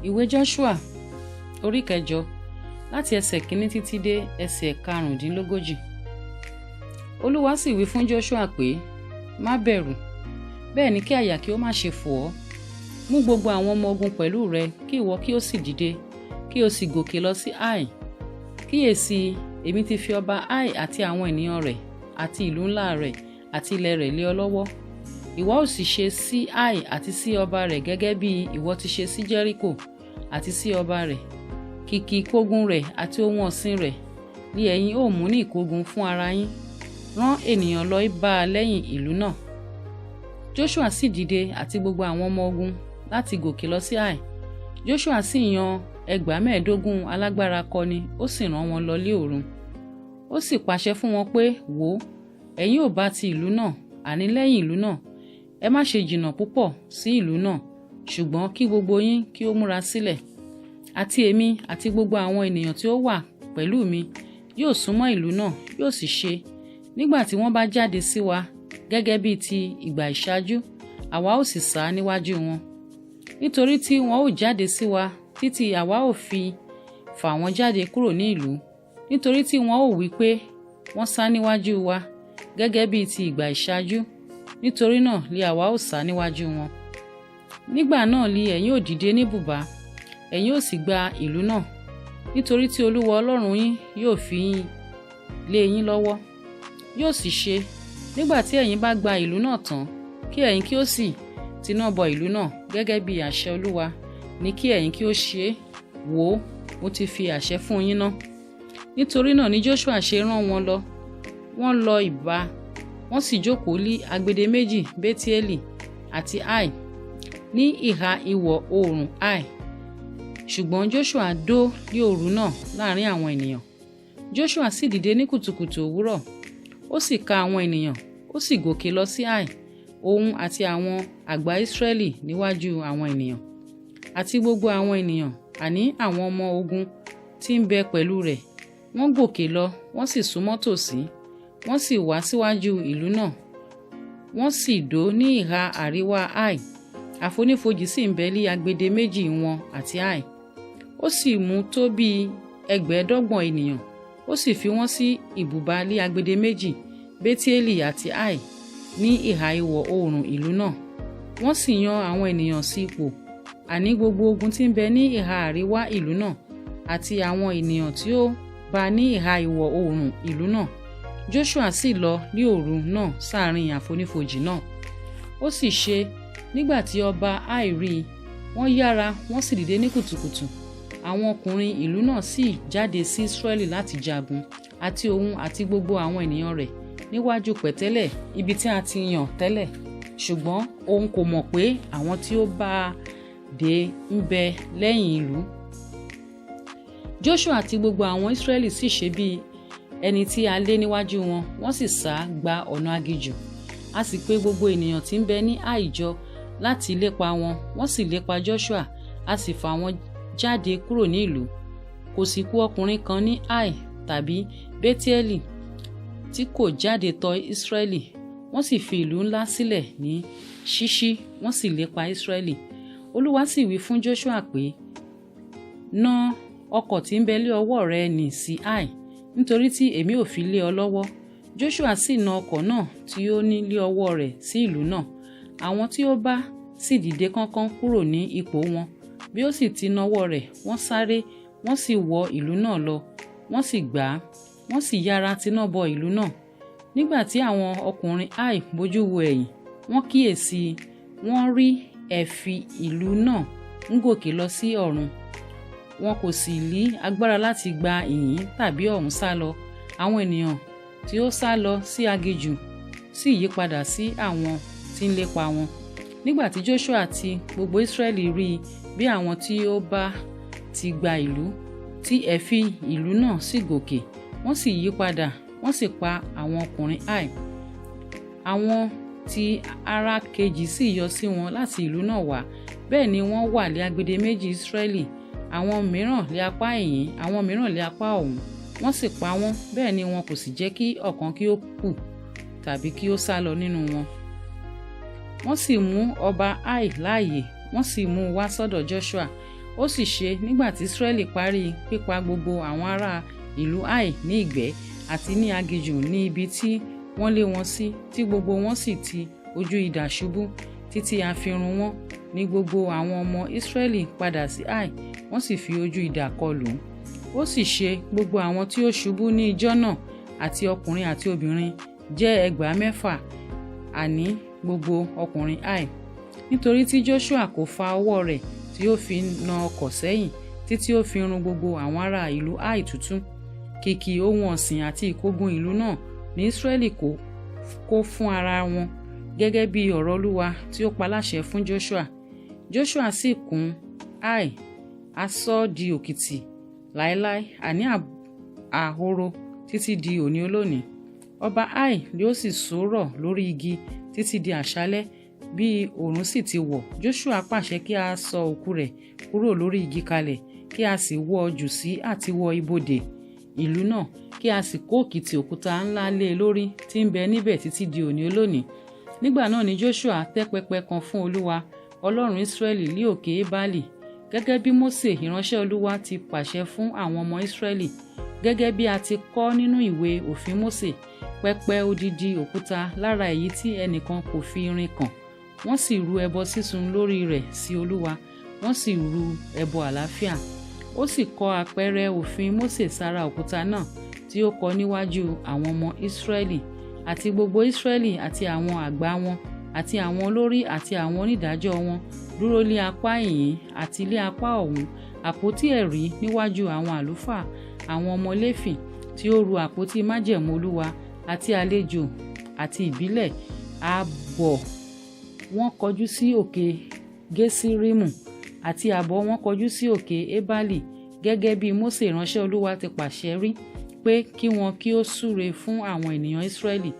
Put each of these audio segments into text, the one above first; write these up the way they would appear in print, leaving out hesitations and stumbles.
Ìwé Joshua orí kẹjọ, láti ẹsẹ̀ kìíní títí dé ẹsẹ̀ 35. Olúwa sì wí fún Joshua pé, "Má bẹ̀rù, bẹ́ẹ̀ ni kí àyà kí ó má ṣe fò ọ́. Mú gbogbo àwọn ọmọ ogun pẹ̀lú rẹ, kí ìwọ kí ó sì dìde, kí o sì gòkè lọ sí Ai. Kíyèsí, èmi ti fi ọba Ai àti àwọn ènìyàn rẹ̀ àti ìlú ńlá rẹ̀ àti ilẹ̀ rẹ̀ lé ọ lọ́wọ́. Ìwọ ó sì ṣe sí Ai àti sí ọba rẹ̀ gẹ́gẹ́ bí ìwọ ti ṣe sí Jẹ́ríkò àti sí ọba rẹ̀. Kìkì ìkógun rẹ̀ àti ohun ọ̀sìn rẹ̀ ni ẹ̀yin ó mú ní ìkógun fún ara yín. Rán ènìyàn lọ bá a lẹ́yìn ìlú náà." Joshua sì dìde àti gbogbo àwọn ọmọ ogun láti gòkè lọ sí Ai. Joshua sì yan 25,000 alágbára akọni, ó sì rán wọn lọ lé òru. Ó sì pàṣẹ fún wọn pé, "Wò ó, ẹ̀yin ò bá ti ìlú náà, àní lẹ́yìn ìlú náà. Ẹ má ṣe jìnnà púpọ̀ sí ìlú náà, ṣùgbọ́n kí gbogbo yín kí ó múra sílẹ̀. Àti èmi àti gbogbo àwọn ènìyàn tí ó wà pẹ̀lú mi yóò súnmọ́ ìlú náà. Yóò sì ṣe, nígbà tí wọ́n bá jáde sí wa gẹ́gẹ́ bí ti ìgbà ìṣáájú, àwa ó sì sá níwájú wọn. Nítorí tí wọn ó jáde sí wa títí àwa ó fi fà wọ́n jáde kúrò ní ìlú. Nítorí tí wọn ó wí pé, 'Wọ́n sá níwájú wa gẹ́gẹ́ bí ti ìgbà ìṣáájú,' nítorí náà li àwa ó sá níwájú wọn. Nígbà náà li ẹ̀yin ó dìde ní bùbá, ẹ̀yin ó sì gba ìlú náà, nítorí tí Olúwa Ọlọ́run yín yóò fi lé yín lọ́wọ́. Yóò sì ṣe, nígbà tí ẹ̀yin bá gba ìlú náà tán, kí ẹ̀yin kí ó sì tiná bọ ìlú náà. Gẹ́gẹ́ bí àṣẹ Olúwa ní kí ẹ̀yin kí ó ṣe é. Wò ó, mo ti fi àṣẹ fún yín ná." Nítorí náà ni Joshua ṣe rán wọn lọ. Wọ́n lọ ìbá, wọ́n sì jókòó lí agbede méjì Betieli àti Ai, ní ìhà ìwọ̀ oòrùn Ai. Ṣùgbọ́n Joshua dó lí òru náà láàrin àwọn ènìyàn. Joshua sì dìde ní kùtùkùtù òwúrọ̀, ó sì ka àwọn ènìyàn, ó sì gòkè lọ sí Ai, òun àti àwọn àgbà Israẹli níwájú àwọn ènìyàn. Àti gbogbo àwọn ènìyàn, àní àwọn ọmọ ogun tí ń bẹ pẹ̀lú rẹ̀, wọ́n gòkè lọ, wọ́n sì súnmọ́ tòsí, wọ́n sì wá síwájú ìlú náà. Wọ́n sì dó ní ìhà àríwá Ai, àfonífojì sì ń bẹ ní agbede méjì wọn àti Ai. Ó sì mú tó bí 25,000 ènìyàn, ó sì fi wọ́n sí ibùba ní agbede méjì Betieli àti Ai, ní ìhà ìwọ̀ oòrùn ìlú náà. Wọ́n sì yan àwọn ènìyàn sí ipò, àní gbogbo ogun tí ń bẹ ní ìhà àríwá ìlú náà àti àwọn ènìyàn tí ó bá ní ìhà ìwọ̀ oòrùn ìlú náà. Joshua sì lọ ní òru náà sáàrin àfonífojì náà. Ó sì ṣe, nígbà tí ọba Ai rí i, wọ́n yára, wọ́n sì dìde ní kùtùkùtù. Àwọn ọkùnrin ìlú náà sì jáde sí Israẹli láti jagun, àti òun àti gbogbo àwọn ènìyàn rẹ̀, níwájú pẹ̀tẹ́lẹ̀ ibi tí a ti yàn tẹ́lẹ̀. Ṣùgbọ́n òun kò mọ̀ pé àwọn tí ó bá a dé ń bẹ lẹ́yìn ìlú. Joshua àti gbogbo àwọn Israẹli sì ṣe bí ẹni tí a lé níwájú wọn, wọ́n sì sá gba ọ̀nà aginjù. A sì pè gbogbo ènìyàn tí ń bẹ ní Ai jọ láti lépa wọn, wọ́n sì lépa Joshua, a sì fà wọ́n jáde kúrò ní ìlú. Kò sì kù ọkùnrin kan ní Ai tàbí Betieli tí kò jáde tọ̀ Israẹli. Wọ́n sì fi ìlú ńlá sílẹ̀ ní ṣíṣí, wọ́n sì lépa Israẹli. Olúwa sì wí fún Joshua pé, "Na ọ̀kọ̀ tí ń bẹ lé ọwọ́ rẹ nì sí Ai, nítorí tí èmi ò fi lé ọ lọ́wọ́." Joshua sì na ọ̀kọ̀ náà tí ó ní lé ọwọ́ rẹ̀ sí ìlú náà. Àwọn tí ó bá sì dìde kánkán kúrò ní ipò wọn. Bí ó sì ti nawọ́ rẹ̀, wọ́n sáré, wọ́n sì wọ ìlú náà lọ, wọ́n sì gbà á, wọ́n sì yára tiná bọ ìlú náà. Nígbà tí àwọn ọkùnrin Ai bojú wo ẹ̀yìn, wọ́n kíyèsi, wọ́n rí èéfín ìlú náà ń gòkè lọ sí ọ̀run. Wọn kò sì ní agbára láti gba ìhín tàbí ọ̀hún sálọ. Àwọn ènìyàn tí ó sálọ sí aginjù sì yípadà sí àwọn tí ń lépa wọn. Nígbà tí Joshua àti gbogbo Israẹli rí i bí àwọn tí ó bá ti gba ìlú, tí èéfín ìlú náà sì gòkè, wọ́n sì yí padà, wọ́n sì pa àwọn ọkùnrin Ai. Àwọn tí ará kejì sì yọ sí wọn láti ìlú náà wá. Bẹ́ẹ̀ ni wọ́n wà lé agbede méjì Israẹli, àwọn mìíràn lé apá ìhín, àwọn mìíràn lé apá ọ̀hún. Wọ́n sì pa wọ́n, bẹ́ẹ̀ ni wọn kò sì jẹ́ kí ọ̀kan kí ó kù tàbí kí ó sálọ nínú wọn. Wọ́n sì mú ọba Ai láàyè, wọ́n sì mú un wá sọ́dọ̀ Joshua. Ó Ó sì ṣe nígbà tí Ísírẹ́lì parí pípa gbogbo àwọn ará ìlú Ai ní ìgbẹ́ àti ní aginjù ní ibi tí wọ́n lé wọn sí, tí gbogbo wọn sì ti ojú idà ṣubú títí a fi run wọ́n, ní gbogbo àwọn ọmọ Ísírẹ́lì padà sí Ai, wọ́n sì fi ojú idà kọlù ú. Ó sì ṣe gbogbo àwọn tí ó ṣubú ní ijọ́ náà, àti ọkùnrin àti obìnrin, jẹ́ 6,000, àní gbogbo ọkùnrin Ai. Nítorí tí Joṣua kò fa ọwọ́ rẹ̀ tí ó fi na ọ̀kọ̀ sẹ́yìn títí ó fi run gbogbo àwọn ará ìlú Ai túútúú. Kìkì ohun ọ̀sìn àti ìkógun ìlú náà ní Ísírẹ́lì kó fún ara wọn, gẹ́gẹ́ bí ọ̀rọ̀ Olúwa tí ó pa láṣẹ fún Joṣua. Joṣua sì kún Ai, a sọ ọ́ di òkìtì láéláé, àní ahoro títí di òní olónìí. Ọba Ai ni ó sì sọ̀rọ̀ lórí igi títí di àṣálẹ́, bí oòrùn sì ti wọ̀. Joṣua pàṣẹ kí a sọ òkú rẹ̀ kúrò lórí igi kalẹ̀, kí a sì wọ́ ọ jù sí àtiwọ ibodè ìlú náà, kí a sì kó òkìtì òkúta ńlá lé e lórí tí ń bẹ níbẹ̀ títí di òní olónìí. Nígbà náà ni Joṣua tẹ́ pẹpẹ kan fún Olúwa, Ọlọ́run Ísírẹ́lì ní òkè Ebali, gẹ́gẹ́ bí Mósè ìránṣẹ́ Olúwa ti pàṣẹ fún àwọn ọmọ Ísírẹ́lì, gẹ́gẹ́ bí a ti kọ nínú ìwé òfin Mósè, pẹpẹ odidi òkúta lára èyí tí ẹnìkan kò fi irin kàn. Wọ́n sì rú ẹbọ sísun lórí rẹ̀ sí Olúwa, wọ́n sì rú ẹbọ àlàáfíà. Ó sì kọ àpẹẹrẹ òfin Mósè sára òkúta náà tí ó kọ níwájú àwọn ọmọ Ísírẹ́lì, àti gbogbo Ísírẹ́lì àti àwọn àgbà wọn àti àwọn olórí àti àwọn onídàájọ́ wọn dúró lé apá ìhín àti lé apá ọ̀hún àpótí ẹ̀rí níwájú àwọn àlùfáà àwọn ọmọ Léfì tí ó ru àpótí májẹ̀mú Olúwa, àti àlejò àti ìbílẹ̀. Ààbọ̀ wọn kọjú sí òkè Gẹ́sírímù, àti ààbọ̀ wọn kọjú sí òkè Ebali, gẹ́gẹ́ bí Mósè ìránṣẹ́ Olúwa ti pàṣẹ rí pé kí wọn kí ó súre fún àwọn ènìyàn Ísírẹ́lì.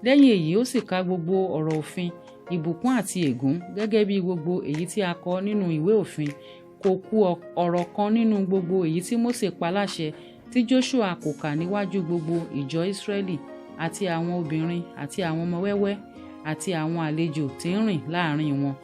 Lẹ́yìn èyí ó sì ka gbogbo ọ̀rọ̀ òfin, ìbùkún àti ègún, gẹ́gẹ́ bí gbogbo èyí tí a kọ nínú ìwé òfin. Kò kù ọ̀rọ̀ kan nínú gbogbo èyí tí Mósè pa láṣẹ tí Joṣua kò kà níwájú gbogbo ìjọ Ísírẹ́lì, àti àwọn obìnrin àti àwọn ọmọ wẹ́wẹ́ àti àwọn àlejò tí ń rìn láàrin wọn.